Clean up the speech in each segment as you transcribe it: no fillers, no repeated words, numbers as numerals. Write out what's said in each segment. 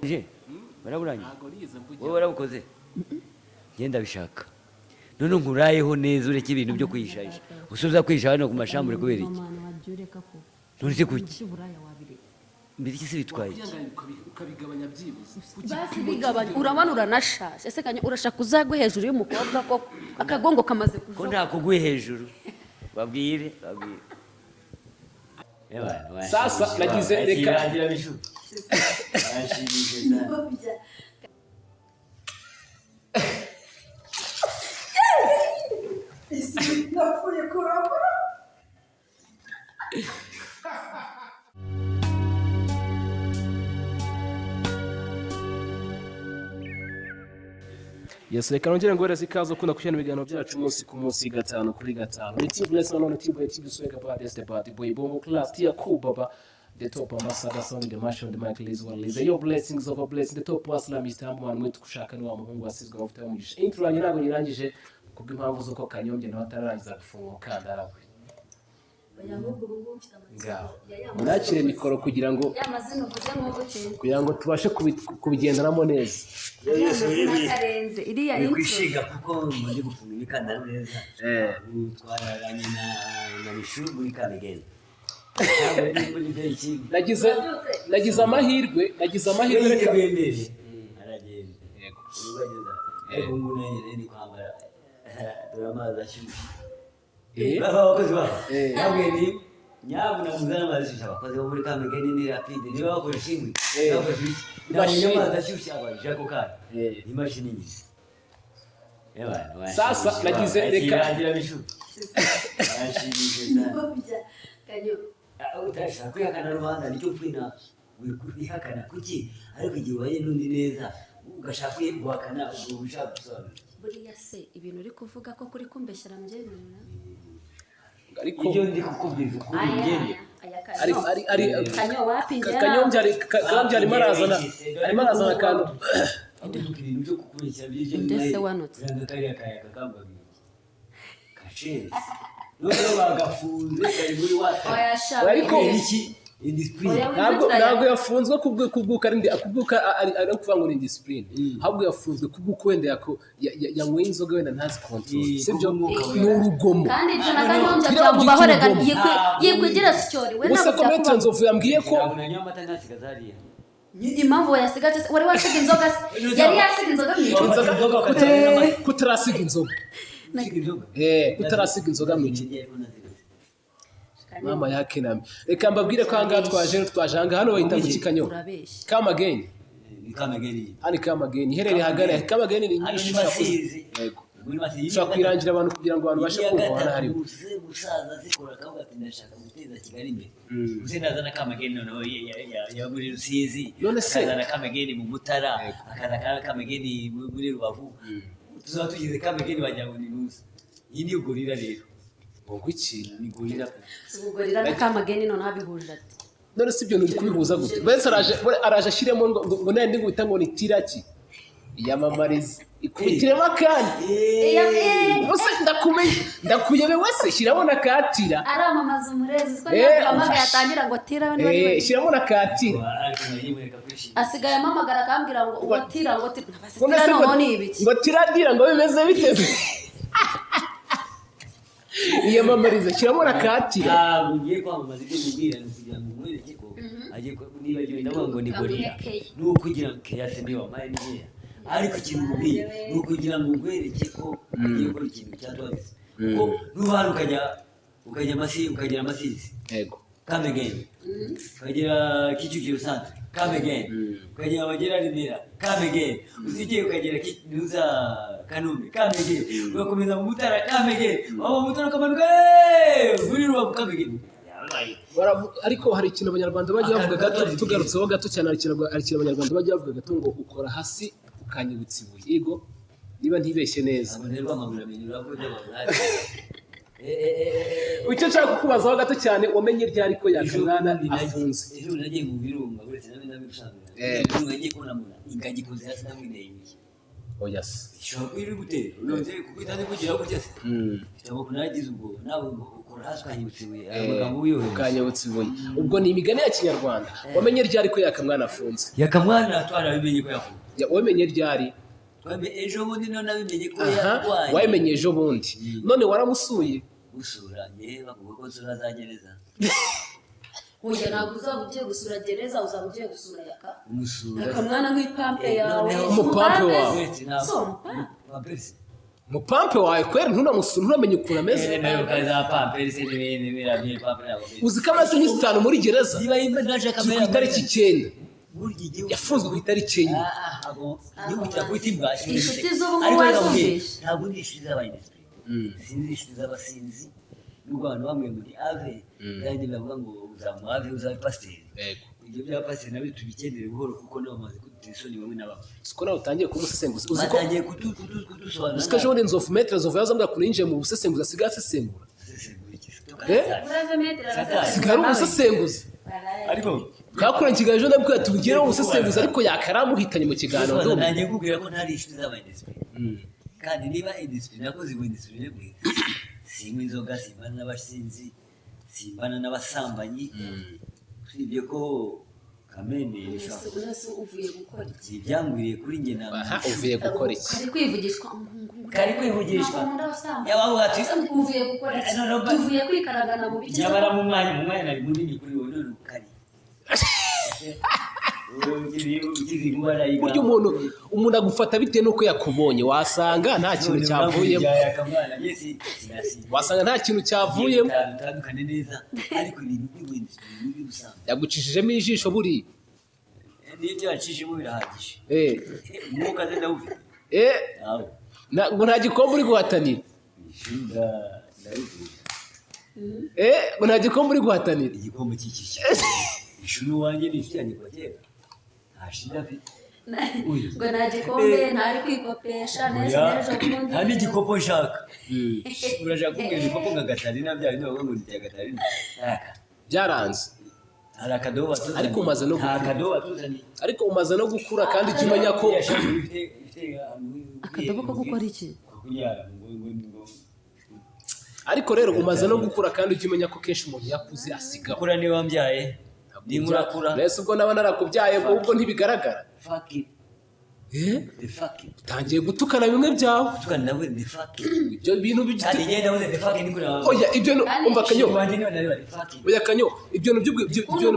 Je, waraburanye? Ntabwo nigeze mvugira. Wowe warabukoze, genda bishaka none nkurayeho neza, ureke ibintu byo kwihishahisha, usubiza kwihisha hano ku mashambure kubera iki? Mama, wajya ureka ko None se kuki? Iby'uburaya wabireka. Mbere iki se bitwaye iki? Wakwihangana ukabigabanya byibuze ku Basi gipimo bigabanya. cy'ibyo. Urabona uranashaje. Ese kanya urashaka uzagwe hejuru y'umukobwa koko? Akagongo kamaze Ko kujoka. ntakuguye hejuru, babwire, babwire. Sasa, nagize Kirangira bishu. Barashimishije cyane. Napfuye kurambura. Yes, reka nongere nguhereze ikaze ukunda gushyira ibiganiro byacu umunsi ku munsi, gatanu kuri gatanu. Ni TV Bless, nanone TV Boy, TV Swag, Baddest, the Bad Boy, Bombo Class, Tia Cool Baba, the top ambassador, son, the marshal, the Michael is one Liza. Your blessings over blessing, the top waslam is tambu man mwetu kushaka ni wa muhungu wasizwe amavuta y'umugisha. Intro yanjye ntabwo nyirangije kubw'impamvu z'uko Kanyombya nawe atararangiza gufunga umukandara we. Ngaho. Munakire mikoro kugira ngo Ya mazina uvuze nk'ubuke. kugira ngo tubashe kubigendanamo neza. Iriya mazina akarenze iriya Ni intro. kwishinga kuko mumaze gufunga imikandara neza. Ubu twararanye na Bishu muri Kamegeni. Ntabwo ndi muri benshi. Nagize amahirwe reka Yiteguye, aragenda. Yego. Ubwo ageza ariko ubu nanjye nari ndi kwambara, dore amazi ashyushye. Baba abakozi babo nabwiye ni nyabuna muzane amazi ashyushye. Abakozi bo muri Kamegeni ni rapide, niba bakoresha inkwi, niba bakoresha ibiki, nabonye Imashini. amazi ashyushye abaje ako kanya. Imashini nyine. Sasa, nagize Kirangira bishu. Barashimishije cyane. Kanyo. Ah, utashaka kwihakana rubanda nicyo kwina wihakana kuki? Ariko igihe ubanye n'undi neza ugashaka guhakana, ubwo uba ushaka gusobanura iki? Buriya se ibintu uri kuvuga ko kuri kumbeshyera mbyemera? Ariko Ibyo ndi kukubwiza ukuri ngende. Aya ari kanyo. ari ari Kanyo wapi njye? Kanyombya arimo arazana akantu. Ahubwo ibintu byo kukubeshya by'ibyo Inde se wanutse? Uranga kariya kayaga kambwaga iki kashenzi, noneho bagafunze kari muri wata. Oya sha. Ariko- Iki indiscipline. Oya, Ntabwo yafunzwe kubw'uko ari kubw'uko ari ukuvuga ngo ni indiscipline, ahubwo yafunzwe kubw'uko wenda yanyweye inzoga wenda ntazi control. Sibyo, Kubw'umwuka ni urugomo. Kandi ibyo na Kanyombya Biriya byamubaho byita rega. urugomo. Yikwigira sicyori we. Ubuse Ntabwo ko Maître byakubaho. Nzovu yambwiye ko Ntabwo nanywa amata ntasigaza hariya. Impamvu wayasigaje se, wari wasiga inzoga se? Yari yasiga inzoga mu icupa? Inzoga Inzoga ukazana n'amata. Kutarasiga inzoga. Usiga inzoga. Kutarasiga inzoga mu icupa. Mama yake nami, reka mbabwire ko ahangaha twaje ahangaha hano bahita mu Kikanyo. Urabeshya. Kamageni. Ni Kamegeni. Hano i Kamageni iherereye ahagana Kamageni ni Hano nyinshi ni ushobora Masizi. Yego. Muri Masizi. Ushobora kuyirangira abantu kugira ngo abantu babashe kumva ahantu hariho. Umusaza zikora akavuga ati: "Ndashaka guteza Kigali imbere." Uze nazana Kamegeni noneho ya muri Rusizi. None se- Akazana Kamegeni mu Mutara, akazana Kamegeni muri Rubavu. Tuzaba tugize Kamegeni wagira ngo ni nusa. Iyi ni gorilla rero. Ngo iki? Ni gorilla. Ubugorira na Kamageni noneho abihuje ati. None si ibyo nturi kubihuza gute? Mbese araje ashyiremo ngo nandi ngo bita ngo ni tiraki iyamamarize ikubitiremo akandi. Ubuse ndakumenye, ndakuyobewe se? Shyiramo na katira. Aramamaza umurezi ko ntabwo yatangira ngo tira niba ari Shyiramo na katira. Ariko mwajye kwishima. Asigaye amamagara akambwira ngo tira, ngo tira. Ngo Tira nese noneho ni ibiki? Ngo tiradira ngo bimeze bite? Iyamamarize, shyiramo na katira. Ntabwo ngiye kwamamaza. Ibyo mubwira ni ukugira ngo mwereke ko agiye nibagiwe ndavuga ngo ni gorilla. Ni ukugira ngo keyase niba wampaye ni nkeya, ariko ikintu mubwiye ni ukugira ngo nkwereke ko agiye gukora ikintu cyatwageze, kuko nuba hano ukajya ukagera Masizi, Kamegeni, ukagera Kicukiro Centre, Kamegeni, ukagera wagera Remera, Kamegeni, usigiye ukagera Nuza Kanombe, Kamegeni, ugakomeza mu Mutara, Kamegeni, waba mu Mutara ukamanuka muri Rubavu, Kamegeni. Yabaye. Ariko hari ikintu abanyarwanda bajya bavuga gato, tugarutseho gato cyane, hari ikintu abanyarwanda bajya bavuga gato ngo ukora hasi ukanyibutsa ibuye. Yego, niba ntibeshye neza. Ntabwo nterwa amaguru abiri, uravuga ibyo. Icyo nshaka kukubazaho gato cyane, wamenye ryari ko Yakamwana afunze? Ejo bundi nagiye mu birunga, uretse nawe nabigusangira. Birunga nagiye kubona mbona ingagi ikoze hasi, namwe ibuye. Oya se. Ishobora kuba iri gutera none kuko itazi kugira gutya se. Mfite amaguru, naragize ubwoba nawe ngo ukora. Ugakora hasi ukahibutsa ibuye. Aya magambo wiyohereje. Ukanyabutsa ibuye. Ubwo ni imigani ya Kinyarwanda. Wamenye ryari ko Yakamwana afunze? Yakamwana twarabimenye ko yafunze. Wamenye ryari? Ejo bundi none nabimenye ko Aha, yarwaye. wabimenye ejo bundi. None waramusuye? Gusura ngewe, bavuga ko nsura za gereza. Oya, ntabwo uzaba ugiye gusura gereza, uzaba ugiye gusura Yaka. Umusura. Yakamwana nk'ipampe yawe. Noneho- Umupampe wawe. Wese ntabwo- So, umupampe. Pampers. Mupampe wawe kweri, ntunamusure, ntunamenye ukuntu ameze? Nayo kaza pampers n'ibindi biriya pampers ntabwo mbizi. Uzi ko amaze iminsi 5 muri gereza? Niba yimba ntashaka Turi ku itariki 9. Burya igihugu Yafunzwe ku itariki 4. Ah, ntabwo igihugu cyakwita imbwa. Inshuti z'ubu ngubu Ariko reka nkubwire, wazumvishe? ntabwo ndi inshuti z'abayindisipurine, sinzi inshuti z'abasinzi, nubwo abantu bamwe ngo ni ave, kandi bavuga ngo uzamuave uzabe pasiteri. Ibyo bya pasiteri nabyo tubikendere buhoro, kuko nabo bamaze kudutera isoni bamwe na bamwe. Uzi ko nawe utangiye kuba umusesenguzi? Uzi ko Batangiye kudusobanurira. Uzi ko ejo bundi Nzovu, Maître Nzovu, yazambwira ukuntu yinjiye mu busesenguzi, asigaye asesengura. Asesengura iki? Eh? Uraze metero. Asigaye ari umusesenguzi. Ariko Twakoranye ikiganiro ejo, ndabwira tubigireho ubusesenguzi, ariko yakaramuhitanye mu kiganiro, ndumva. Nangiye kukubwira ko ntari inshuti z'abayindisipurine, kandi niba indisipurine nakoze ngo indisipurine bwe, sinywa inzoga, simbana n'abasinzi, simbana n'abasambanyi, usibye ko kamene bishobora Ese uvuye gukora iki? Ibyangwiriye kuri njye nta Aha, uvuye gukora iki? Kari kwivugishwa. Kari kwivugishwa. Ntabwo nkunda abasambanyi. Yabavuga ati Uvuye gukora iki? No, no, Tuvuye kwikaragana mu biki? Nyamara mu mwanya nari munini kuri wowe, none ukari Burya umuntu agufata bitewe n'uko yakubonye. Wasanga nta kintu cyavuyemo, wasanga nta kintu cyavuyemo. Utandukane neza, ariko ibintu by'ubuhinzi by'ubusambanyi. Yagucishijemo ijisho buriya. N'ibyo yacishemo birahagije. Umwuka ze ndawufite. Nawe. Ngo nta gikombe uri guhatanira. Ishinga ndawufite. Ngo nta gikombe uri guhatanira. Igikombe cy'iki ishuri wanjye ni inshuti yanjye kuva kera, nta shinga afite. Uyu. Ngo nta gikombe, ntari kwikopesha neza. Oya, N'ejo bundi. Nta n'igikopo nshaka. Urashaka kumbwira igikopo nka Gatarina, bya bindi bavuga ngo ni icya Gatarina. Aka. Byaranze. Hari akadobo batuzaniye. Ariko umaze no Nta gukura. kadobo batuzaniye. Ariko umaze no gukura, kandi ujya umenya ko Iriya shati ifite Akadobo ko gukora iki? Ko kunyara ngo Ariko rero umaze no gukura, kandi ujya umenya ko kenshi umuntu yakuze asigaho. Kura niba wambyaye, niba urakura. Mbese ubwo naba narakubyaye, ubwo ntibigaragara? Fuck it. Eh? The fuck it. Utangiye gutukana bimwe byawe. Tukana nawe the fuck it. Ibyo bintu Kandi ngenda nawe the fuck it, niko nawe. Oya, ibyo umva Kanyo. Wanjye niba nareba the fuck it. Oya Kanyo, ibyo bintu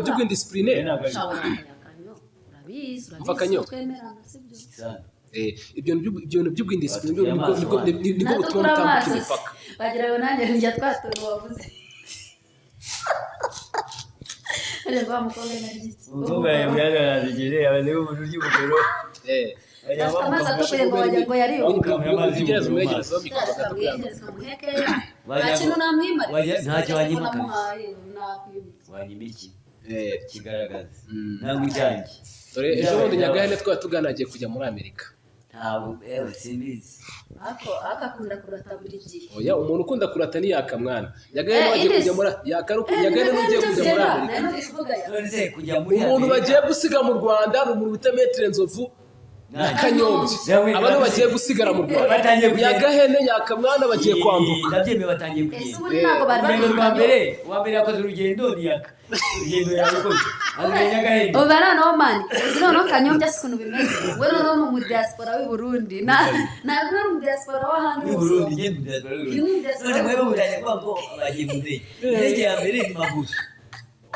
by'ubwindisipurine. Ntabwo ari Shawe Kanyo, urabizi. Umva Urabizi Kanyo. ko twemerana, sibyo? Sana. Ibyo bintu by'ubwindisipurine nibwo Natwe butuma kuri mutambuka amazi imipaka. Bagira ngo nanjye ndya twa tuntu wavuze. Ariko wa mukobwa narya iki? Umukobwa yabyararangiye, yabaze nk'umuntu urya umugoro. Afite amaso atukuye ngo wagira ngo yariwe. Ugerageze umwegerezeho mikoro gato kugira ngo Nta kintu namwimara. Ntacyo wanyima kabisa. Namuhaye, nakwimye. Wanyima iki? Eh, Kigaragaza. Ntabwo icyanjye. Dore ejo bundi Nyagahene twari tugana, agiye kujya muri Amerika. Ntabwo ewe simbizi. Ako akakunda kurata buri gihe. Oya, umuntu ukunda kurata ni Yakamwana. Nyagahene Eh, wagiye Idris. kujya muri Nyagahene n'ugiye kujya muri Amerika. Nari no kuvuga ya. None se kujya muri Umuntu Amerika- bagiye gusiga mu Rwanda ni umuntu bita Maître Nzovu na Nanjye. Kanyombya. Nawe Aba nibo bagiye gusigara mu Rwanda. Batangiye kugenda. Nyagahene, Yakamwana bagiye kwambuka. Ndabyemeye, batangiye Ese kugenda. ubundi ntabwo bari Urugendo rwa batandukanye? mbere, uwa mbere yakoze urugendo ni Yaka. Urugendo yarukoze. Azanye Nyagahene. Ubu noneho mani, uzi noneho Kanyombya si ukuntu bimeze, we noneho ni umudiaspora w'i Burundi. Ntabwo ari umudiaspora w'ahandi W'i hose. Burundi, ngende mu diaspora w'i Ni Burundi. umudiaspora None w'i mwebwe mutangiye kuvuga ngo bagiye mu ndege. Indege ya mbere ni Magufi.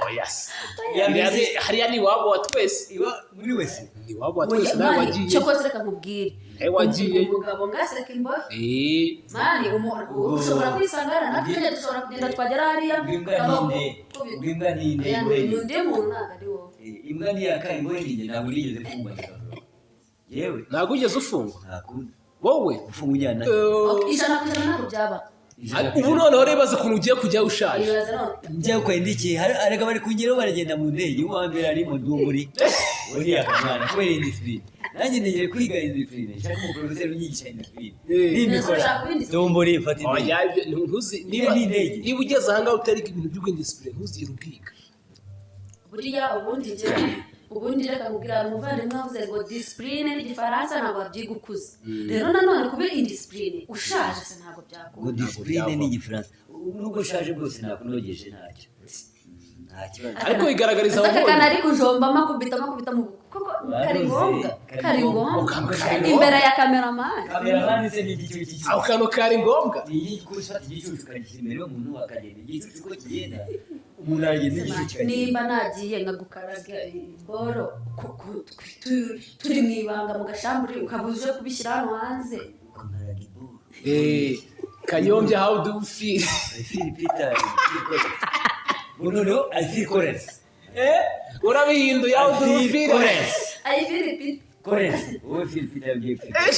Oya se. Ya mbere Hariya ni iwabo wa twese. Iwa muri wese. Ni iwabo wa twese, nawe Mani, wagiye. cyokoze reka nkubwire. Nawe wagiye. Umugabo ngaseka imbohe. Eh, Mani, umuntu ushobora kwisanga hariya, natwe nyine dushobora kugenda twagera hariya. Ubwo imbwa ni inde? Ubwo imbwa ni inde? Oya, Imbohe ni ni undi muntu, ntabwo ari wowe. Eh, imbwa ni Yaka, imbohe ni njye. Ntabwo nigeze mfungwa ndikavura. Yewe. Ntabwo wigeze ufungwa? Ntakunda. Wowe? Gufunga ujyana. Eh, 100% ntabwo byaba. Ubu noneho rero ibaze ukuntu ugiye kujya ushaje. Ibaze none. Njya kwenda iki? Arega bari kungeraho, baragenda mu ndege. Uwa mbere arimo Dumburi, uriya kamwana kubera indisipurine. Nanjye ntegere kwiga indisipurine, nshaka umuporofeseri unyigisha indisipurine. Nimbikora Ushaka kuba indisipurine? Dumburi mfata indege. Oya, ntuzi niba Niba ni indege. Niba ugeze ahangaha utariga ibintu by'ubwindisipurine, ntuzigere ubwiga. Buriya ubundi njyewe Ubundi reka nkubwira, umuvandimwe wavuze ngo discipline n'igifaransa ntabwo wabyiga ukuze. Rero nanone kuba indiscipline ushaje se ntabwo Ngo byakunda. Discipline ni igifaransa. Nubwo ushaje bwose nakunogeje, ntacyo, nta kibazo. Ariko bigaragariza Ese aka ababonye. kantu ari kujombamo, akubitamo, akubita mu koko kari ngombwa, kari ngombwa Kari imbere ya kameramani. Kameramani se ni igicucu cy'iki? Ako kantu kari ngombwa. Ni igufata igicucu ukagishyira imbere y'umuntu akagenda, igicucu uko kigenda, umuntu aragenda igicucu kikagenda. Nimba nagiye nkagukaraga boro turi mu ibanga mu gashambure, ukaba uje kubishyira hano hanze. Ukankaraga iboro. Kanyombya, how do you feel? I feel Peter, I feel Collins. Oh, no, no, I feel Collins. Urabihinduye, how I do you feel feel? Collins. I feel Peter. Collins. Wowe feel Peter, ugiye feel. I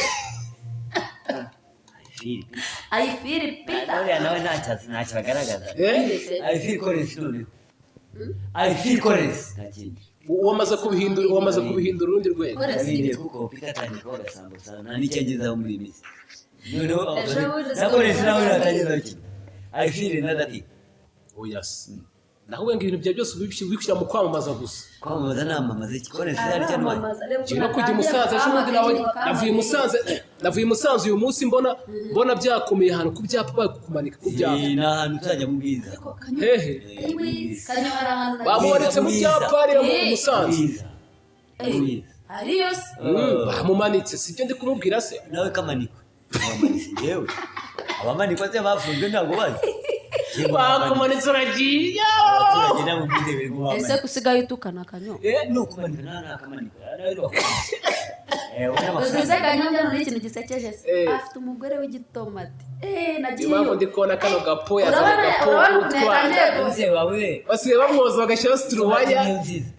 feel Peter. I feel Peter. Uriya nawe ntacyo ntacyo agaragaza. Eh? I feel Collins noneho. I feel Collins. Nta kindi. Wamaze kubihindura urundi rwego. Collins. Ndabihinduye kuko Peter atangiye kuba agasambusa nta n'icyo agezaho muri iyi minsi. Noneho Ejo bundi na Collins nawe ntagezaho ikintu. I feel another thing. Oya se, naho wenda ibintu byawe byose ubishyira mu kwamamaza gusa. Kwamamaza, namamaza iki? Collins hari icyo antwaye. Ngiye no kujya i Musanze ejo bundi, nawe navuye i Musanze uyu munsi, mbona byakomeye ahantu ku byapa, bari kukumanika ku byapa. Ni ahantu uzajya mu bwiza. Hehe? Kanyobora ahantu nagiye. Bamumanitse mu byapa hariya mu Musanze. Bwiza. Bwiza. Hariyo se? Bamumanitse, sibyo ndi kumubwira se? Nawe kamanikwa, abamanitse njyewe, abamanikwa se bafunzwe ntabwo bazi. Njyewe Bakumanitse, uragiye. Abaturage nabo mbidebere ngo Ese bamanikwe. kusigaye utukana, Kanyo? Ni ukumanika nta nakamanikwa nawe bakumanika. Ubona amafaranga. Uzi Kanyombya noneho ikintu gisekeje se? Afite umugore w'igitomati. Niyo Nagiyeyo. mpamvu ndi kubona kano gapo yazanye Urabona gapo urabona ukuntu utwana. yatangiye Ese wawe Basigaye bamwoza bagashyiraho situruwaya. niyo nziza.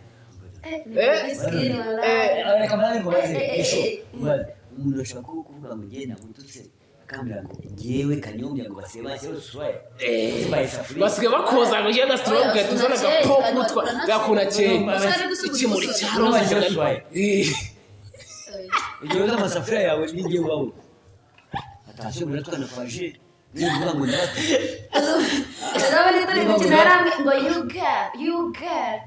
Ni bisikini, walahi. Reka mbanze nkubaze, Isho, nkubaze. Umuntu ashobora kuvuga ngo njye namututse, akambwira ngo njyewe Kanyombya, ngo basigaye bashyiraho suwaya simbaye isafuriya. Basigaye bakoza ngo ugenda situruwaya ugahita uzana agapo k'utwa gakunakeye ikimuri cya roza. Bashyiraho suwaya. Igihe uzi amasafuriya yawe n'igihe ubaho atashye muratwana kwaje niba uvuga ngo ndabatutse. Urabona turi gukina yarambwiye ngo "You girl, you girl,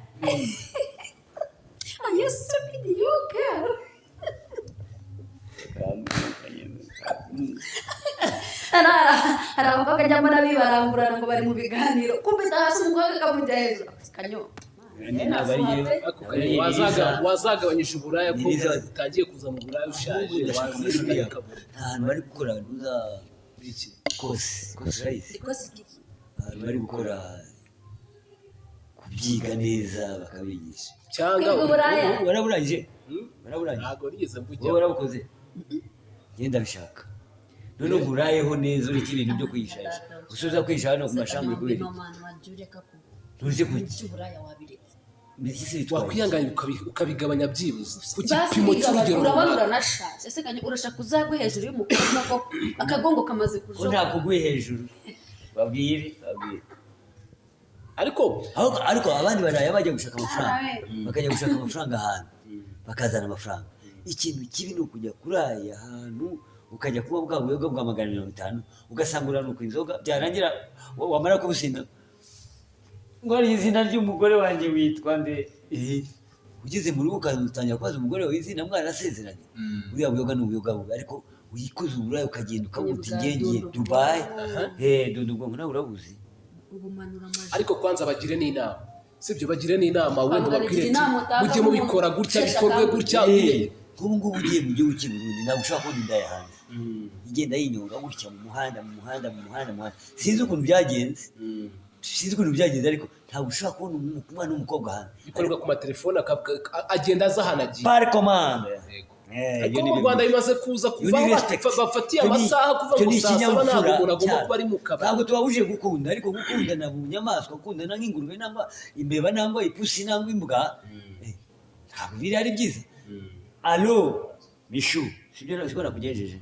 are you stupid? You girl." Hano hari abakobwa njya mbona bibarangurana ngo bari mu biganiro, kumbita hasi umukobwa akamujya hejuru, Kanyo. Ntabwo ari njyewe. Ako Kanyo, wazagabanyije uburaya ko Niriza- utangiye kuza mu buraya ushaje? Ndashaka Wazisha amashuri yawe. ukabura. Nta hantu bari gukora ntuza kose kose urayizi? Ikosi iki? Ahantu bari gukora kubyiga neza bakabigisha. Cyangwa Kwiga uburaya. Waraburangije, waraburangije? Ntabwo nigeze Wowe mbujya. warabukoze? Ngenda bishaka none nkurayeho neza, ureke ibintu byo kwiyishahisha, usoza kwihisha hano ku mashami kubera iki? Wajya ureka ku Ntuzi kuki by'uburaya, wabiretse. Mbese se bitwaye iki? Wakwihanganya ukabigabanya byibuze ku Basi gipimo bigabanya, cy'urugero urabona runaka. uranashaje. Ese Kanyo, urashaka uzagwe hejuru y'umukobwa ko akagongo kamaze Ko kujoka? ntakuguye hejuru, babwire, babwire. Ariko Ariko abandi baraya bajya gushaka amafaranga, bakajya gushaka amafaranga ahantu bakazana amafaranga. Ikintu kibi ni ukujya kuraya ahantu, ukajya kuba bwa buyoga bwa 150, ugasanga uranuka inzoga, byarangira wamara kubusinda ngo hari izina ry'umugore wanjye witwa nde? Ugeze mu rugo ugatangira kubaza umugore wawe izina mwarasezeranye. Buriya buyoga ni ubuyoga bubi, ariko uyikoze uburaya ukagenda ukabuta ingenge Dubai, dodo ubwonko nawe urabuzi. Ubumanura amajwi. Ariko kwanza bagire n'inama, sibyo? Bagire n'inama wenda Bagira ubabwire ati inama utanga mujye mubikora nk'umuntu gutya, usheshe bikorwe akanguhe. gutya. Nk'ubu ngubu ugiye mu gihugu cy'i Burundi ntabwo ushobora kubona indaya hanze igenda yinyonga gutya mu muhanda, mu muhanda, mu muhanda, mu muhanda. Sinzi ukuntu byagenze, sinzi ukuntu byagenze, ariko ntabwo ushobora kubona umwana w'umukobwa hanze. Bikorerwa ku matelefone, agenda aza ahantu agiye. Par commande. Yego. Iyo Ariko ni mu Rwanda bimaze kuza Iyo kuva ni aho respect. bafatiye Icyo ni- amasaha kuva icyo ngo ni saa 7 ntabwo ikinyabupfura umuntu agomba cyane. kuba ari mu kabari. Ntabwo tubabujije gukunda, ariko gukundana mu nyamaswa, gukundana nk'ingurube nangwa imbeba nangwa ipusi nangwa imbwa, ntabwo biri ari byiza. Allo Mishu, sibyo siko nakugejeje?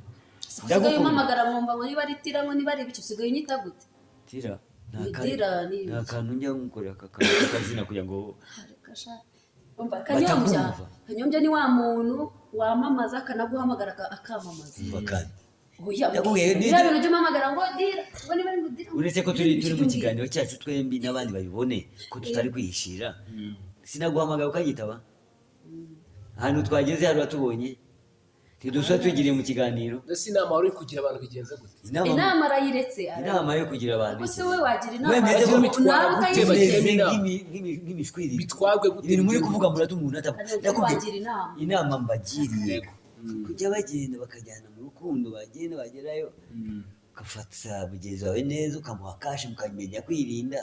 Usigaye umpamagara nkumva ngo niba ari tira, ngo niba ari ibiki, usigaye unyita gute? Tira ni Tira ni ni akantu njya nkukorera aka kantu k'akazina kugira ngo Reka sha. Umva Kanyombya. batakumva. Kanyombya ni wa muntu wamamaza akanaguhamagara akamamaza. Umva kandi. Oya, Yakubwiye biriya bintu ujya umpamagara ngo dira, ngo niba ari ngo dira. Uretse ko turi mu kiganiro cyacu twembi n'abandi babibone ko tutari kwihishira, sinaguhamagara ukanyitaba. Ahantu twageze hari uwatubonye, ntidusaba tugiriye mu kiganiro. Mbese inama wari uri kugira abantu bigenze gute? Inama arayiretse. Inama yo kugira abantu Ubwo se we wagira inama Wemeze ko bitwara nawe gute? utayifite? Bagiremo Meze inama. nk'imishwiriri. Bitwarwe gute? Ibintu muri kuvuga muratuma umuntu atapfa. Kanyombya, Ndakubwira, wagira inama. Inama mbagiriye, Yego. kujya bagenda bakajyana mu rukundo, bagenda bagerayo ugafata mugenzi wawe neza, ukamuha cash, mukamenya kwirinda,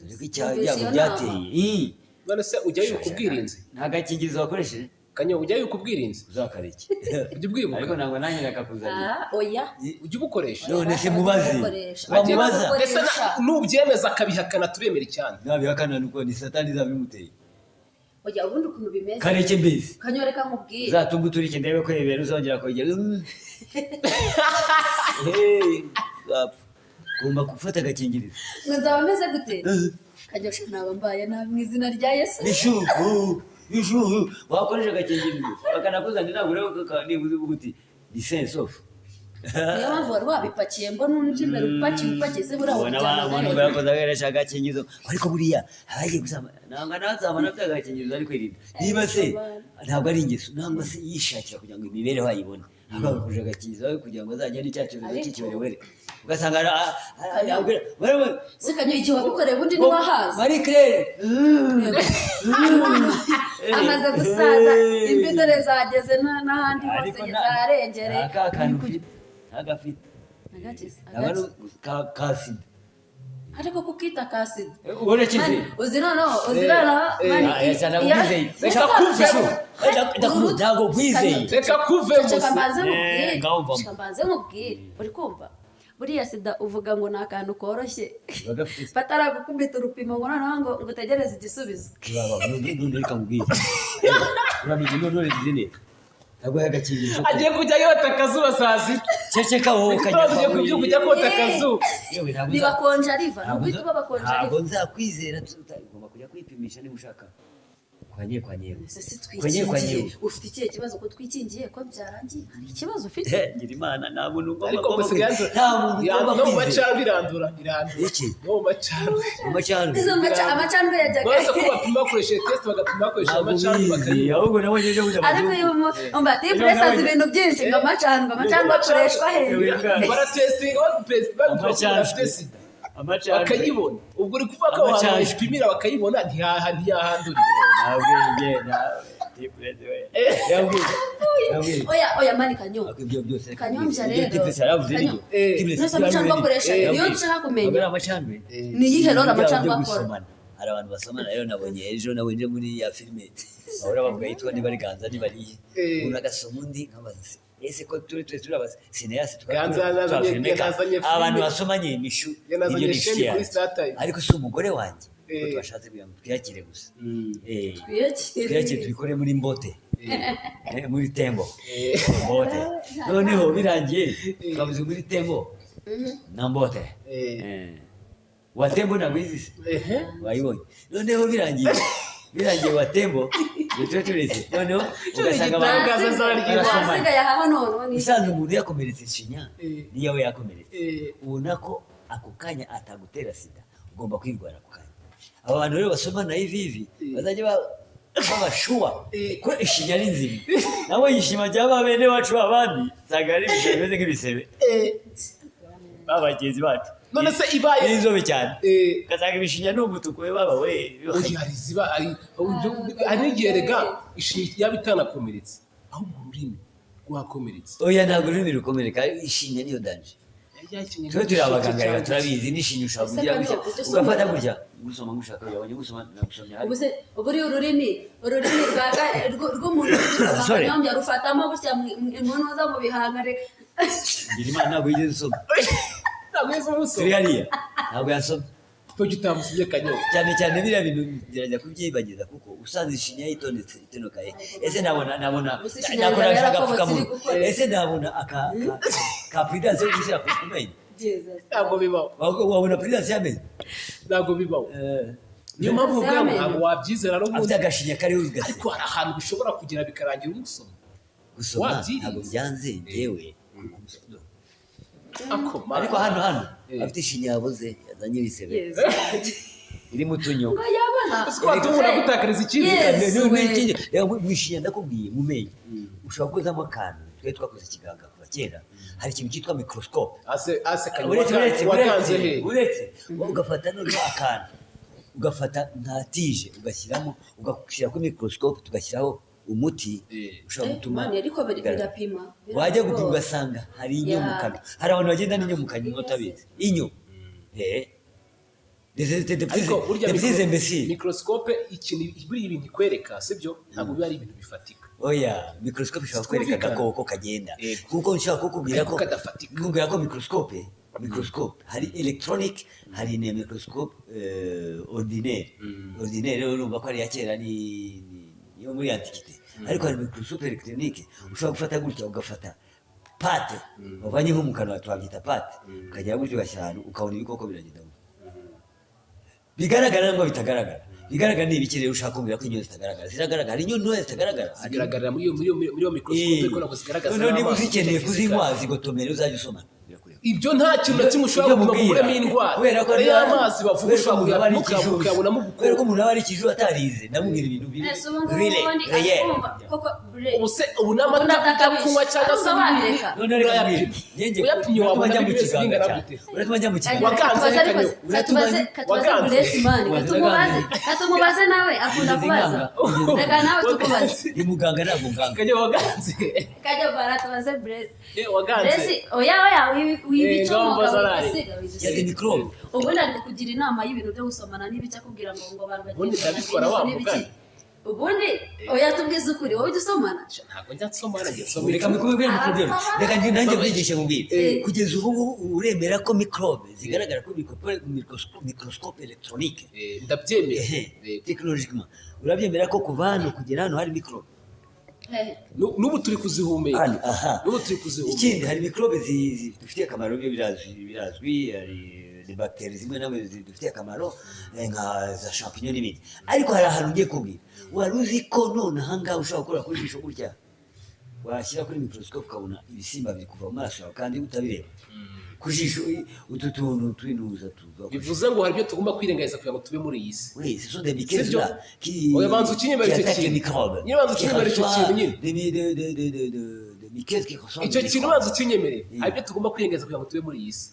dore ko icyaha Wumvise ibyago iyo byateye. Ii. None se ujya wibuka ubwirinzi? Nta gakingirizo wakoresheje? Kanyo, ujya wibuka ubwirinzi? Uzakareke. Ujya ubwibuka? Ariko ntabwo nanjye nakakuzanira. Ah, oya. Ujya ubukoresha? None se mubaze. Ubukoresha. Wamubaza. Ndetse nubyemeza akabihakana, turemera icyane. Nabihakana nuko ni Satani izabimuteye. Oya, ubundi ukuntu bimeze, Kareke mbese. Kanyoreka, nkubwire. Uzatunga uturike ndebe ko ibintu uzongera kongera. Hey, uzapfa. Ugomba gufata agakingirizo. Ngo nzaba meze gute, Kanyosha? Naba mbaye nabi mu izina rya Yesu. Ishuhu ishuhu, wakoresha agakingirizo bakanakuzanira, ntabwo ureba ko niba uvuga uti ni sense of. Niyo mpamvu wari wabipakiye, mbona unje imbere upakiye, upakiye se buriya Ubona wabijyana abantu nayo. bakoze agakoresha agakingirizo, ariko buriya abagiye gusambana ntabwo nasambana afite agakingirizo, ari kwirinda. Niba se ntabwo ari ingeso, nangwa se yishakira kugira ngo imibereho ayibone, ahubwo agakoresha agakingirizo kugira ngo azajye n'icya cyorezo cy'ikiwerewere, ugasanga Se Kanyo, igihe wabikoreye ubundi ntiwahaza? Marie Claire. Amaze gusaza, imvi dore zageze n'ahandi hose, Ariko zarengereye. nta ka kantu ufite, ntagafite. Agakiza, Ntabwo ari agakiza. ka sida. Ariko kukita ka sida. Urekize. Uzi noneho, uzi noneho mani. Ndakwizeye. Reka kuvemo. Ntabwo nkwizeye. Reka kuvemo Reka se. mbanze nkubwire. Ngaho mvamo. Reka mbanze nkubwire, uri kumva buriya sida uvuga ngo ni akantu koroshye, Bagafite. bataragukubita urupimo ngo noneho ngo utegereze igisubizo. None reka nkubwire, uramenye none uragize neza, ntabwo agakingirizo. Agiye kujya yota akazuba saa 6. Ceceka wowe. Ugiye kubyuka ujya kota akazuba. Yewe, ntabwo Ni bakonja riva, ni ntabwo uguhita uba bakonja ntabwo riva. nzakwizera. Ugomba kujya kwipimisha niba ushaka kwa nyewe kwa nyewe. Ese si Kwa nyewe kwa twikingiye? nyewe. Ufite ikihe kibazo ko twikingiye, ko byarangiye? Hari ikibazo ufite? Eh, ngira Imana, nta muntu ugomba Ariko ugomba gusigaye kwizera. Nta muntu ugomba no mu kwizera. macandwe irandura, irandura. Iki? No mu macandwe. Mu macandwe. Izo amacandwe yajyaga. Uretse ko bapima bakoresheje test, bagapima bakoresheje Ntabwo amacandwe, ubizi bakayibona. Ahubwo nabonye ejo bundi Ariko abazungu. uyu umva tipuresi azi ibintu byinshi, ngo amacandwe, amacandwe akoreshwa he? Baratestinga, bagupima ko Amacandwe. afite sida, Amacandwe. bakayibona. Ubwo uri kuvuga ko aho hantu Amacandwe. bayipimira bakayibona, ntiyahandurira. Nta bwenge, nta tipuresi we. Yabwiye. Yabwiye. Oya, oya, mani Kanyo. Ariko ibyo byose reka Kanyombya ibyo rero. Tipuresi yaravuze Kanyo. nibyo. Tipuresi Nose amacandwe yaravuze akoresha nibyo. niyo nshaka kumenya. Ntabwo ari amacandwe. Ni iyihe rero Ibyago amacandwe byo akora? gusomana. Hari abantu basomana rero, nabonye ejo, nabonye muri ya filime bahora bavuga yitwa niba ari Ganza, niba ari iye. Umuntu agasoma undi, nkabaza se ese ko turi twese turi abacinéastes Ganza yanazanye filime. abantu basomanye imishu Yanazanye ibyo ni inshuti sheni kuri yanjye. Star Times. Ariko si umugore wanjye, kuko twashatse kugira ngo twiyakire gusa. Twiyakire. Twiyakire, tubikore muri mbote. Muri tembo mbote, noneho birangiye twavuze muri tembo na mbote. Watembo ntabwo izi se? Ehe. Wayibonye? Noneho birangiye watembo ibyo tuba turetse, noneho ugasanga abantu Igitangaza zaryo. barasomana. Wasigaye ahaho noneho ni Usanzwe umuntu yakomeretse ishinya, niyo we yakomeretse, ubona ko ako kanya atagutera sida, ugomba kwirwara ako kanya. Aba bantu rero basomana hivi hivi bazajya babashuwa ko ishinya ari nzima. Nawe ishima rya ba bene bacu abandi usanga ari ibisebe bimeze nk'ibisebe, ba bagenzi bacu. None se ibaye n'inzobe cyane, ugasanga ibishinya ni umutuku we baba we. Oya, hari ziba ari hari n'igihe rega ishinya yaba itanakomeretse, ahubwo ururimi rwakomeretse. Oya, ntabwo ururimi rukomereka, ishinya niyo danger. Twe turi abaganga rero turabizi, n'ishinya ushobora Ese kugira gutya, Kanyo, ujya usoma? ugafata gutya, gusoma ngushaka, yabonye gusoma, nagusomye Ubu se buriya ururimi rw'umuntu uri gusoma Sorry. Kanyombya rufatamo gutya inkono mu bihangare. Ngira Imana, ntabwo yigeze usoma. Ntabwo yigeze umusoma. Turi hariya, ntabwo yasoma. Kuki utamusomye, Kanyombya? Cyane cyane biriya bintu gerageza kubyibagiza, kuko usanze ishinya yitondetse itonokaye, ese nabona Ubu se ishinya nakoresha yari yarakobotse agapfukamunwa? iri gukora. Ese nabona aka ka Prudence yo gushyira ku menyo? Ntabwo bibaho. Wabona Prudence y'amenyo? Ntabwo bibaho. Niyo mpamvu mvuga ngo Y'amenyo. ntabwo wabyizera Afite n'ubundi. agashinya kariho ugase. Ariko hari ahantu bishobora kugera bikarangira umusoma. Gusoma Wabyirinze. ntabwo byanze njyewe. Ako Ariko hano Eh. afite ishinya yaboze, yazanye ibisebe, Yes. irimo utunyo. Ngo yaba Uzi ko watuma umuntu agutakariza icyizere. Yes. we. Mwishinya ndakubwiye mu menyo ushobora gukozamo akantu. Twari twakoze ikiganga kuva kera, hari ikintu cyitwa microscope. Ase kanywa. Uretse, uretse, wakanze uretse, he? Uretse ugafata noneho akantu, ugafata nka tige, ugashyiramo, ugashyira kuri microscope, tugashyiraho umuti ushobora gutuma Mani, ariko birapima. Wajya gupima ugasanga hari inyo mu kanwa. Hari abantu bagenda n'inyo mu kanwa utabizi, inyo Ariko burya des petits imbéciles. Microscope, ikintu buriya ibintu ikwereka sibyo, ntabwo biba ari ibintu bifatika. Oya, microscope ishobora kwereka Twumvikana. agakoko kagenda, kuko nshobora kukubwira Ariko ko kadafatika. Kukubwira ko microscope hari electronic, hari na microscope ordinaire. Ordinaire rero urumva ko ari iya kera, ni yo muri antiquité, ariko hari microscope électronique ushobora gufata gutya, ugafata pâte wavanye nko mu kanwa, twabyita pâte, ukagera gutya ugashyira ahantu, ukabona ibikoko biragenda gutya, bigaragara nangwa bitagaragara. Bigaragara ni ibiki rero? Ushaka kumbwira ko inyo zitagaragara? Ziragaragara. Hari inyo ntoya zitagaragara. Zigaragarira muri iyo microscope, ariko ntabwo zigaragaza Noneho niba n'amaso. uzikeneye Physical. kuzinywa, zigotomera, uzajya usoma. Birakureba. Ibyo nta kintu na kimwe ushobora Ibyo gupima ngo mubwira. ukuremo indwara. Kubera ko Ariya mazi bavuga kubera ko ushobora umuntu aba ari kuyapima ikijuju. ukayabonamo Kubera ko ubukoko. umuntu aba ari ikijuju atarize, ndamubwira ibintu biri Ese ubu ngubu bire ubundi réel. akumva koko bre Ubu se ubu n'amata Ubundi atakabije. kunywa cyangwa se Arumva n'ibindi, wabireka. None reka urayapima. mbwire. Njye Uyapimye uratuma wabona njya mu bimeze kiganga bingana cyane. gute? Uratuma njya mu kiganga. Wakanze Katubaze ariko, reka. katubaze, katubaze. Wakanze. Bless man, katumubaze, Wakanze. katumubaze, nawe akunda Ugeze kubaza. inganga. Reka nawe tukubaze. Ni muganga, ntabwo nganga. Kajya waganze. Kajya bara tubaze Bless. Waganze. Bless, oya oya, wibicomoka. Ngaho mbaza arari. Wibisiga, Yazi wibisiga. microbe. Ubundi ari kukugira inama y'ibintu byo gusomana n'ibiki, akubwira ngo abantu Ubundi bagendana ndabikora wa n'ibiki. mugani. Ubundi oya, tubwize ukuri, wowe ujya usomana? Ntabwo njya nsoma, nanjye nsoma. Reka mbikubwire microbe. Reka nanjye mbigishe, mubwire. Kugeza ubu ngubu uremera ko microbe zigaragara kuri microscope électronique? Ndabyemera. Ehe, technologiquement urabyemera ko kuva hano kugera hano hari microbe? Hehe. N'ubu turi kuzihumeka. Hano aha. N'ubu turi kuzihumeka. Ikindi, hari microbe zidufitiye akamaro, byo birazwi, birazwi. Hari ni bagiteri zimwe na zimwe zidufitiye akamaro, nka za champignon n'ibindi. Ariko hari ahantu ngiye kubwira. Wari uzi ko none ahangaha ushobora gukora kuri jisho gutya, washyira kuri microscope ukabona ibisimba biri kuva mu maso yawe kandi utabireba ku jisho, utu tuntu twinuza tuva ku Bivuze ngo hari ibyo tugomba kwirengagiza kugira ngo tube muri iyi si. Oui, ce sont des microbes Sibyo? là qui, Oya, banza ukinyemera qui icyo attaquent les kintu. microbes. Nyine banza Qui ukinyemera icyo reçoivent kintu nyine. des microbes qui ressemblent Icyo des kintu microbes. banza ukinyemerere, hari ibyo tugomba kwirengagiza kugira ngo tube muri iyi si.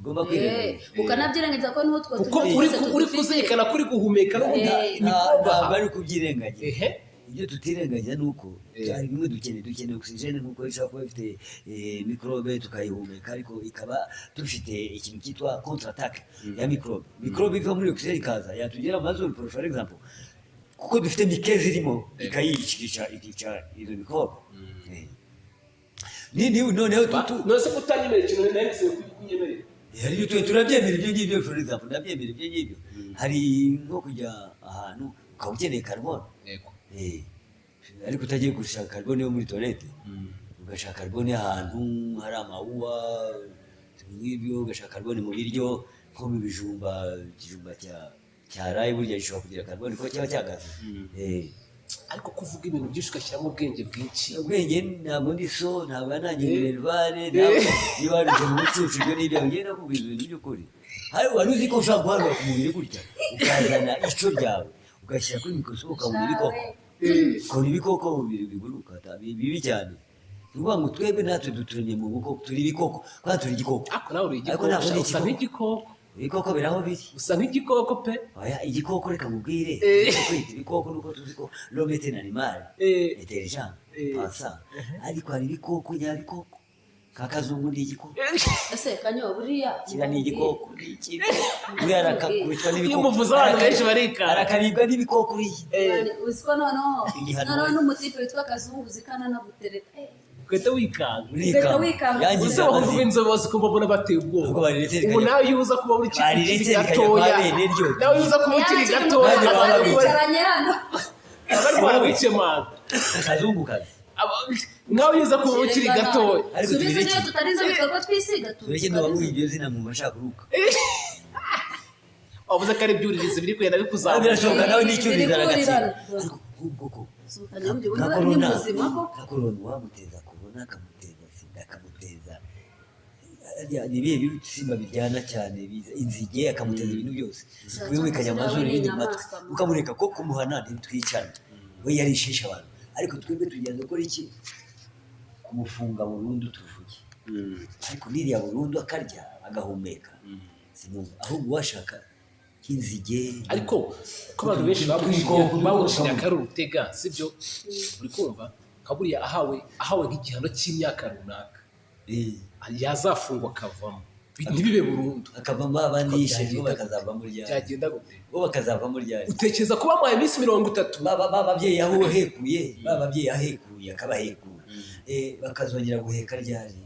Ugomba kwirengagiza. Ukanabyirengagiza ko n'utwo Kuko tuntu uri twose uri tugufite. kuzirikana ko uri guhumeka n'ubundi mikorobe. Ntabwo ari ukubyirengagiza. Ibyo tutirengagiza ni uko hari bimwe dukeneye oxygène, nk'uko ishobora kuba ifite microbe tukayihumeka, ariko ikaba dufite ikintu cyitwa contre attaque ya microbe. Microbe iva muri oxygène ikaza yatugera mu mazuru, for example, kuko dufite mike zirimo, ikayica, ikica izo microbe. Ni noneho None se kutanyemerera ikintu nari ngusabye kunyemerera? Hari ibyo twe turabyemera, ibyo ngibyo, for example, ndabyemera ibyo ngibyo. Hari nko kujya ahantu ukaba ukeneye carbone. Ariko utagiye gushaka carbone yo muri toilette, ugashaka carbone ahantu hari amawuwa nk'ibyo, ugashaka carbone mu biryo, nko mu bijumba. Ikijumba cyaraye burya gishobora kugira carbone kuko cyaba cyagaze. Ariko kuvuga ibintu byinshi ugashyiramo ubwenge bwinshi. Ubwenge, ntabwo ndi so, ntabwo nanjye minerval, ntabwo niba waruje mu bucucu, ibyo ni ibyawe. Ngenda nakubwiza ibintu by'ukuri. Hari wari uzi ko ushobora guharura ku mubiri gutya, ukazana ico ryawe, ugashyira kuri microscope, ukabona ibikoko, ukabona ibikoko bibiri biguruka bibi cyane? Ni ukuvuga ngo twebwe natwe duturanye mu bukoko, turi ibikoko kandi turi igikoko. Ariko nawe uri Ariko igikoko. ntabwo ndi Usa igikoko. nk'igikoko. Ibikoko biri aho biri. Usa nk'igikoko pe. Oya, igikoko, reka nkubwire. Kwita ibikoko nuko tuzi ko l'homme est un animal intelligent, pensant, ariko hari ibikoko nyabikoko. Nka kazungu ni igikoko. Ese kanyo buriya Kiriya ni igikoko, ni iki? Buriya arakakubitwa Iyo n'ibikoko. umuvuze abantu benshi barikanga. Arakaribwa n'ibikoko uriya. Mani, uzi ko noneho Igihano. Noneho n'umutipe witwa Kazungu zikananagutereta. Ugahita wikanga. Urikanga. Wikanga. Yangize Uze bahungu amazina. b'inzobe bazikumva mbona bateye ubwoba. Ubwo bariretse Ubu rikajya- nawe iyo uza kuba uri ukiri Bariretse rikajya gatoya, kwa bene ryo. nawe iyo uza kuba ukiri gatoya, Nanjye baba abantu bicaye. Bicaranye hano. bari baragukemanga. Kazungu kazi. Nawe iyo uza kuba ukiri gatoya. Ariko Subize tubireke. niyo tutari inzobe twebwe twisiga. Tureke, ntiwamuha iryo zina mwumva ashaka kuruka. Wavuze ko ari ibyuririzi biri kugenda bikuzamuka. Birashoboka, nawe Biri n'icyuririzi aragatsinda. kurirana. Ariko nk'ubwo ko Kanyombya nka ubundi ni korona, muzima koko. nka korona wamuteza korona, akamuteza sida, akamuteza Harya ni ibihe bisimba biryana cyane biza inzige, akamuteza ibintu byose, kubimwikanya amazuru Ni n'ibindi mu matwi. inyamaswa. Ukamureka ko kumuhana ntitwicana, we yarishisha abantu, ariko twebwe tugenda gukora iki? Kumufunga burundu tuvuge, ariko niriya burundu akarya agahumeka sinumva, ahubwo washaka nk'inzige. Ariko ko abantu benshi Udukoko, bamucinya ko ari urutega, sibyo? Uri kumva nka buriya ahawe nk'igihano cy'imyaka runaka, yazafungwa akavamo, ntibibe burundu. Akavamo, abandi yishe bo bakazavamo ryari? Byagenda gute? Bo bakazavamo ryari? Utekereza ko bamuhaye iminsi 30? Ba babyeyi aho uhekuye, ba babyeyi ahekuye akabahekura, bakazongera guheka ryari?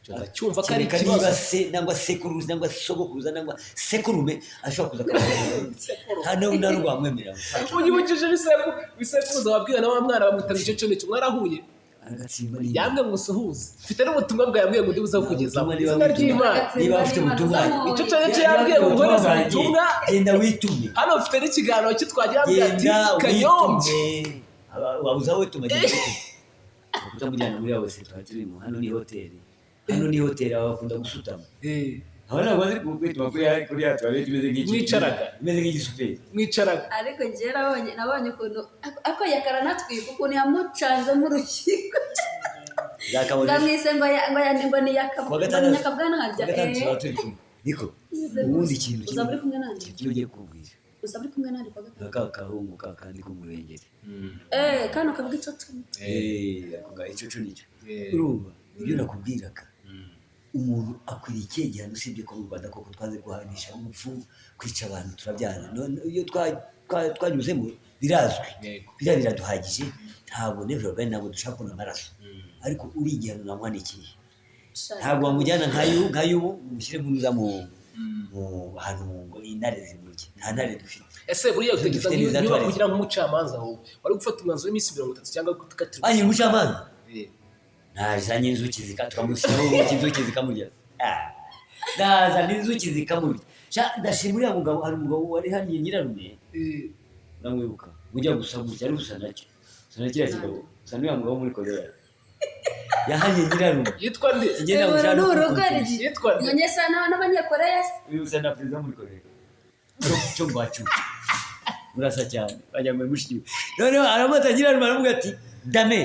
Ndacyumva ko ari Kereka niba ikibazo. se nangwa sekuruza nangwa sogokuruza nangwa sekurume ashobora kuza akabahekura, nta n'ubwo wamwemerera. Unyibukije bisekuruza wabwira na wa mwana bamwita ngo icyo nicyo mwarahuye. Agatsimba ni Yambwiye ngo usuhuze, mfite n'ubutumwa bwawe, yambwiye ngo ndibuze kukugezaho. Ubutumwa niba Izina wituma. ry'Imana. Niba ufite ubutumwa. Icyo cyo nicyo yambwiye ngo nguhereze ubutumwa. Genda witume. Hano mfite n'ikiganiro cye twagira, yambwiye ati Genda Kanyombya. witume. Wabuze aho wituma, genda witume. Utamujyana muri yawe se twari turimo. Hano ni hoteli, hano ni hoteli, aba bakunda gusutama. Aba ntabwo bazi kwituma kuri ya toilette imeze nk'iki. Mwicaraga. Imeze nk'igisuperi. Mwicaraga. Ariko njyewe nabonye ukuntu ako yakaranatwika, ukuntu yamucanzemo urukiko. Zakabona. Ngamwise ngo ni Kuwa yakabwana. gatandatu. Nyakabwana harya. Kuwa gatandatu tuzaba turi kumwe, niko ubundi ikintu Uzaba uri kumwe nande? Kimwe ugiye kukubwira. Uzaba uri kumwe nande kuwa gatandatu? Nka ka kahungu ka kandi ko mu Ruhengeri. Eh, kano kavuga icoco. Eh, ako ga icucu nicyo. Urumva ibyo nakubwiraga, umuntu akwiriye ikihe gihano usibye ko mu Rwanda koko twanze guhanisha urupfu, kwica abantu turabyanga. None iyo twanyuzemo birazwi. Biriya biraduhagije, ntabwo never again, ntabwo dushaka kubona amaraso. Ariko uri igihano namuha ni ikihe? Ntabwo wamujyana nka y'ubu umushyire mu nza mu hantu ngo intare zimurye, nta ntare dufite. Ese buriya utekereza Dufite niba n'iza kugira nk'umucamanza, wowe wari gufata umwanzuro w'iminsi 30 cyangwa gukatirwa? Anyi umucamanza nazanye inzuki tukamushyiraho ubuki, inzuki zikamurya. Ah, nazana inzuki zikamurya. Sha, ndashima uriya mugabo. Hari umugabo wari hariya nyirarume, uramwibuka, ujya gusa gutya, ari gusa nacyo, gusa na kiriya kigabo, gusa n'uriya mugabo wo muri Korea yahanye nyirarume. Yitwa nde? Njye nawe Uru ushaka ni no urugoryi. Yitwa nde? Ngo nyesa n'abanyakoreya se. Uyu usa na perezida wo muri Korea cyo ngwacu, murasa cyane, wagira ngo ni mushiki we. Noneho aramata nyirarume, aravuga ati dame,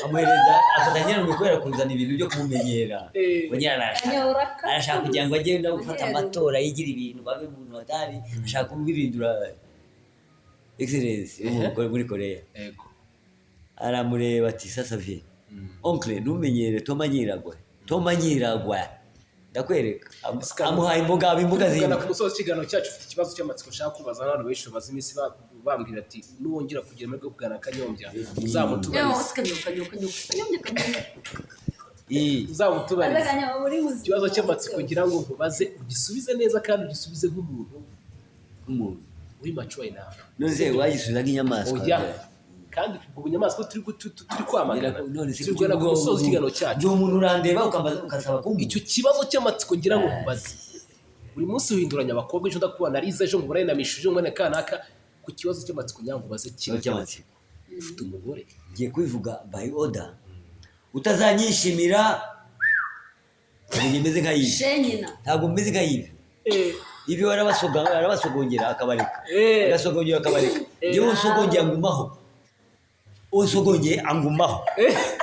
amuhereza, afata nyirarume kubera kuzana ibintu byo kumumenyera. Ngo nyirarume Kanyoraka. arashaka kugira ngo agende gufata amatora, yigira ibintu babe umuntu watari ashaka kumubirindura excellence wo muri Korea. Aramureba ati: "Sasa vie oncle, ntumenyere toma nyiragwa, toma nyiragwa, ndakwereka." Amuhaye imboga, aba imboga Tugana zindi. ku musozo w'ikiganiro cyacu, ufite ikibazo cy'amatsiko nshaka kubaza. Abantu benshi bamaze iminsi bambwira ati nuwongera kugira amahirwe yo kuganira na Kanyombya uzamutubarize. Kanyombya, Kanyombya, Kanyombya, Kanyombya. Uzamutubarize. Kanyombya uri muzima. Ikibazo cy'amatsiko ngira ngo nkubaze, ugisubize neza kandi ugisubize nk'umuntu Nk'umuntu uri mature enough. None se wagisubiza nk'inyamaswa? Oya, kandi ubwo bunyamaswa turi kwamagana. None se Turi kugana ku musozo w'ikiganiro cyacu. Ndi umuntu, urandeba ukambaza, ukasaba kumbwira. Icyo kibazo cy'amatsiko ngira ngo nkubaze, buri munsi uhinduranya abakobwa, ejo ndakubona Liza, ejo nkubona na Mishu, ejo nkubona kanaka. Ku kibazo cy'amatsiko ngira ngo ubaze Ikibazo kimwe: cy'amatsiko. Ufite umugore? Ngiye kubivuga by order, utazanyishimira ntabwo njye meze nka yibi. Shenyina. Ntabwo meze nka yibi. Ibi arabasogongera akabareka, agasogongera akabareka. Njyewe usogongera angumaho, usogongeye angumaho,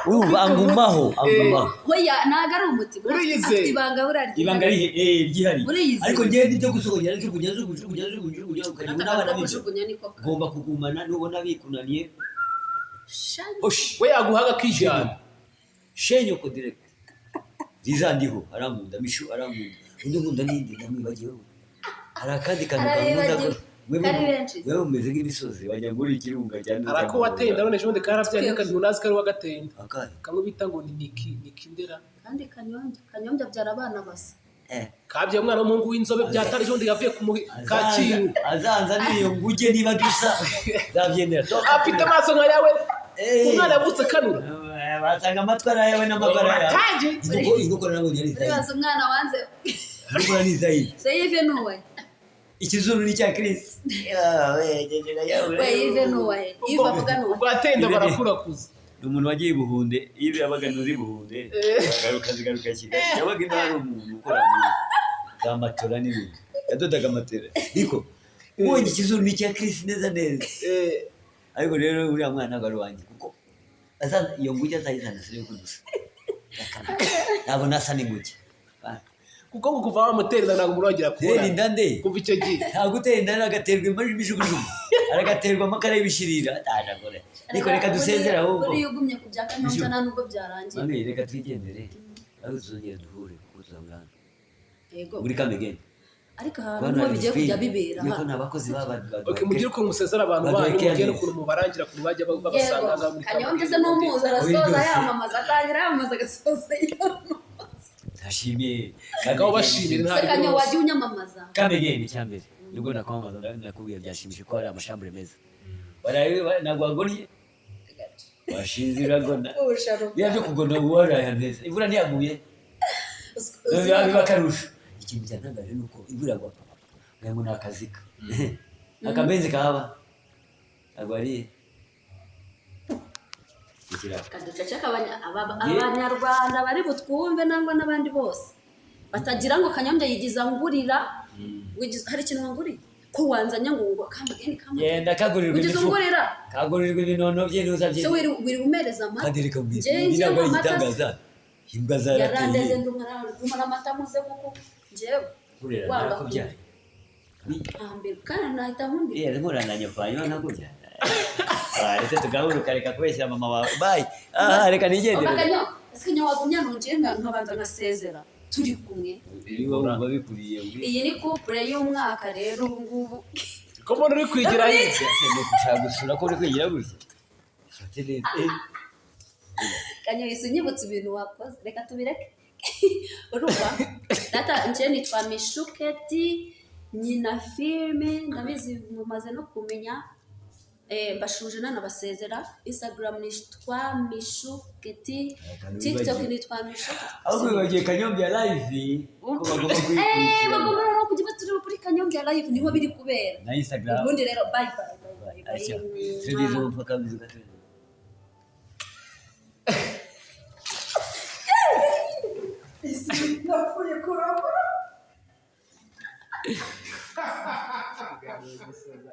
urumva, angumaho, angumaho. Hoya, ntabwo ari umutima. Uriyizeye? Afite ibanga buriya. Ibanga rihe? Ryihariye. Uriyizeye? Ariko njyewe nibyo gusogongera, jugunya, jugunya, jugunya, jugunya, jugunya, ukagira n'abana b'ibyo. Kujugunya niko. Ugomba kugumana nubona bikunaniye. Shani. Oshi. We yaguhaga akijyana. Shenyoko direct rizandiho, arankunda. Mishu arankunda, undi nkunda ninde? Ndamwibagiwe. Hari akandi kantu kankunda. Arabibagiwe. Mwebwe Kari benshi. Mwebwe mumeze nk'imisozi, wagira ngo uri ikirunga cyane. Hari ako wateye, ndabona ejo bundi karabyaye, ariko ntunazi ko ari uwagateye inda. Akahe? Kamwe bita ngo ni Niki Nikindera. Kandi Kanyombya, Kanyombya abyara abana basa. Kabyaye umwana w'umuhungu w'inzobe, byatari ejo bundi yavuye ku Kacyiru. Azanza n'iyo nguge, niba dusa nzabyemera. Afite amaso nka yawe. Umwana yavutse akanura. Basanga amatwi ari ayawe n'amagara ayawe. Uratangiye. Inkokora nabonye ari izayibe. Uribaza umwana wanze. Inkokora ni izayibe. Se Yves ni uwahe? Ikizuru ni icya Chris. We, Yves ni uwahe? Yves avuga ni uwahe? Ubwo ateye inda barakurakuza. Ni umuntu wagiye i Buhunde, iyo yabaga ntuzi Buhunde, garuka zigaruka Kigali. Yabaga ino hari umuntu ukora muri za matora n'ibindi, yadodaga matera. Ariko ubonye ikizuru ni icya Chris neza neza. Ariko rero uriya mwana ntabwo ari uwanjye, kuko iyo nguge azayizana sinari kudusa. Ntabwo nasa n'inguge. Kuko ngo kuva wamutera inda ntabwo murongera Tera kubona. inda nde? Kuva icyo gihe. Ntabwo utera inda agaterwa imijugujugu, aragaterwa amakara y'ibishirira, atajagore. Ariko reka dusezere ahubwo. Buriya ugumye ku bya Kanyombya nta nubwo byarangiye. Mami, reka twigendere, ariko tuzongera duhure kuko tuzahura hano Yego. muri Kamegeni. Ariko ahantu niho bigiye kujya bibera Niko hano. nta bakozi baba. Okay, mugire ukuntu musezera abantu banyu, Baduhe mugire neza. ukuntu mubarangira, ukuntu bajya babasanga Yego, ngaho muri Kanyombya se Kamegeni. n'umuzi arasoza Oya, byose. yamamaza, atangira yamamaza, agasoza yamamaza. Ndashimiye. Ngaho bashimire nta Se Kanyo, rwose. wajya unyamamaza. Kamegeni icyambere nibwo nakwamamaza, nakubwiye byashimishije ko hari amashambure meza. Baraye ntabwo wagonnye, washinze uragona. Biriya byo kugona uba waraye ahantu heza, imvura ntiyaguye biba akarusho. Ikintu cyantangaje ni uko imvura yagwa ngira ngo ni akazika akabenzi kahaba ntabwo ari ikirago. Kaduceceka, abanyarwanda bari butwumve nangwa n'abandi bose batagira ngo Kanyombya yigiza ngurira. Hari ikintu wanguriye ko wanzanye ngo Kamageni, Kamageni? Genda kagurirwa Ugize imifuka. ungurira? Kagurirwa ibinono by'intuza Se bye. wiri umereza amata? Kandi reka mbwira, Njye ibi ntabwo ari amata se. igitangaza, imbwa zarateye. Yarandeze, ndumara amata muze kuko njyewe Kurera wanga. narakubyaye. Hambere kandi nahita nkundira. Iya, nkorana nyoko nakubyaye. Ese tugahura ukareka kubeshyira mama wawe? Bye, ah, reka nigendere. Kanyo, ese Kanyo wagumya nongeye nkabanza ngasezera turi kumwe? Niba wumva bikuriye. Iyi ni couple y'umwaka rero ubu ngubu. Ko mbona uri kwigira hirya? Gushaka gusura ko uri kwigira gutya. Fate neza. Kanyo, isi unyibutsa ibintu wakoze, reka tubireke. Urumva data, njye nitwa Mishuketi nyina filime, ndabizi mumaze no kumenya. Mbashuje nanabasezera. Instagram nitwa Mishuketi, TikTok nitwa Mishuketi. Ahubwo wibagiwe Kanyombya Live, ko bagomba kuyikurikirana. Bagomba no kujya batureba kuri Kanyombya Live, niho biri kubera. Na Instagram. Ubundi rero bye bye bye bye bye. Acha. Tugize umupaka mwiza. Napfuye kurambura. Ikiganiro gisoza.